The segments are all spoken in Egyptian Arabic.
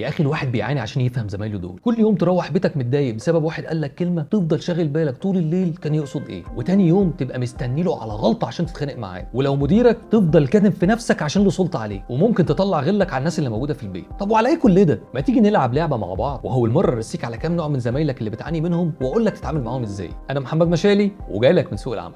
يا اخي الواحد بيعاني عشان يفهم زمايله دول. كل يوم تروح بيتك متضايق بسبب واحد قال لك كلمة تفضل شاغل بالك طول الليل كان يقصد ايه، وتاني يوم تبقى مستني له على غلطه عشان تتخانق معاه، ولو مديرك تفضل كاتم في نفسك عشان له سلطة عليه، وممكن تطلع غلك على الناس اللي موجودة في البيت. طب وعلى ايه كل ده؟ ما تيجي نلعب لعبه مع بعض، وهو المرة ارسيك على كام نوع من زمايلك اللي بتعاني منهم واقول لك تتعامل معاهم ازاي. انا محمد مشالي وجاي لك من سوق العمل.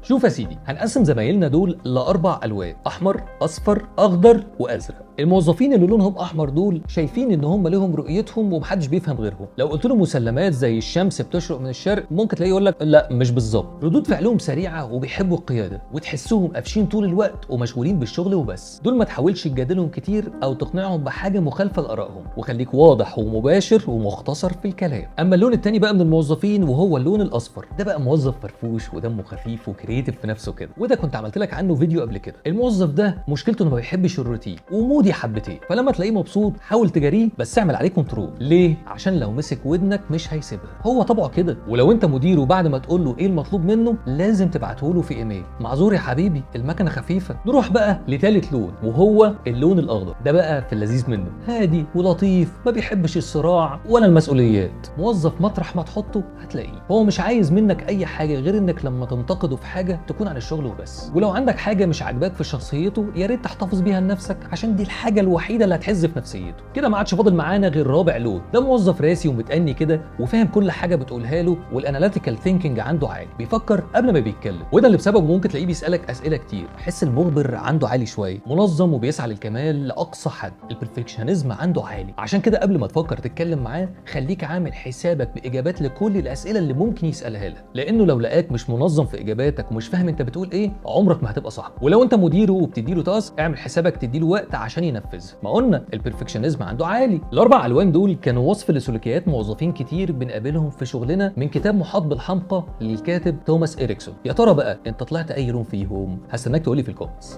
شوف يا سيدي، هنقسم زمايلنا دول لاربع الوان: احمر، اصفر، اخضر، وازرق. الموظفين اللي لونهم احمر دول شايفين ان هم لهم رؤيتهم ومحدش بيفهم غيرهم. لو قلت لهم مسلمات زي الشمس بتشرق من الشرق ممكن تلاقيه يقول لك لا مش بالظبط. ردود فعلهم سريعة وبيحبوا القيادة، وتحسهم قافشين طول الوقت ومشغولين بالشغل وبس. دول ما تحاولش تجادلهم كتير او تقنعهم بحاجة مخالفة لارائهم، وخليك واضح ومباشر ومختصر في الكلام. اما اللون التاني بقى من الموظفين وهو اللون الاصفر، ده بقى موظف فرفوش ودمه خفيف و creative في نفسه كده، وده كنت عملت لك عنه فيديو قبل كده. الموظف ده مشكلته انه ما بيحبش الروتين و moody حبتين، فلما تلاقيه مبسوط حاول تجارية بس اعمل عليه control. ليه؟ عشان لو مسك ودنك مش هيسيبها، هو طبعه كده. ولو انت مديره بعد ما تقول له ايه المطلوب منه لازم تبعته له في ايميل. معذور يا حبيبي المكنه خفيفة. نروح بقى لثالث لون وهو اللون الاخضر. ده بقى في اللذيذ منه، هادي ولطيف، ما بيحبش الصراع ولا المسؤوليات. موظف مطرح ما تحطه هتلاقيه، هو مش عايز منك اي حاجة غير انك لما تنتقده في حاجة تكون عن الشغل وبس. ولو عندك حاجة مش عاجباك في شخصيته يا ريت تحتفظ بيها لنفسك، عشان دي الحاجة الوحيدة اللي هتحز في نفسيته. كده ما عادش فاضل معانا غير رابع لون. ده موظف راسي ومتأني كده وفاهم كل حاجة بتقولها له، وال analytical thinking عنده عالي، بيفكر قبل ما بيتكلم، وده اللي بسببه ممكن تلاقيه بيسالك اسئلة كتير. حس المخبر عنده عالي شوية، منظم وبيسعى للكمال لاقصى حد، ال perfectionism عنده عالي. عشان كده قبل ما تفكر تتكلم معاه خليك عامل حسابك باجابات لكل الاسئلة اللي ممكن يسالها لك، لانه لو لقاك مش منظم في اجاباتك ومش فاهم انت بتقول ايه عمرك ما هتبقى صاحبه. ولو انت مديره وبتديله task اعمل حسابك تديله وقت عشان ينفذها، ما قلنا ال perfectionism عنده عالي. الاربع الوان دول كانوا وصف لسلوكيات موظفين كتير بنقابلهم في شغلنا من كتاب محاط بالحمقى للكاتب توماس اريكسون. يا ترى بقى انت طلعت اي لون فيهم؟ هستناك تقولي في ال comments.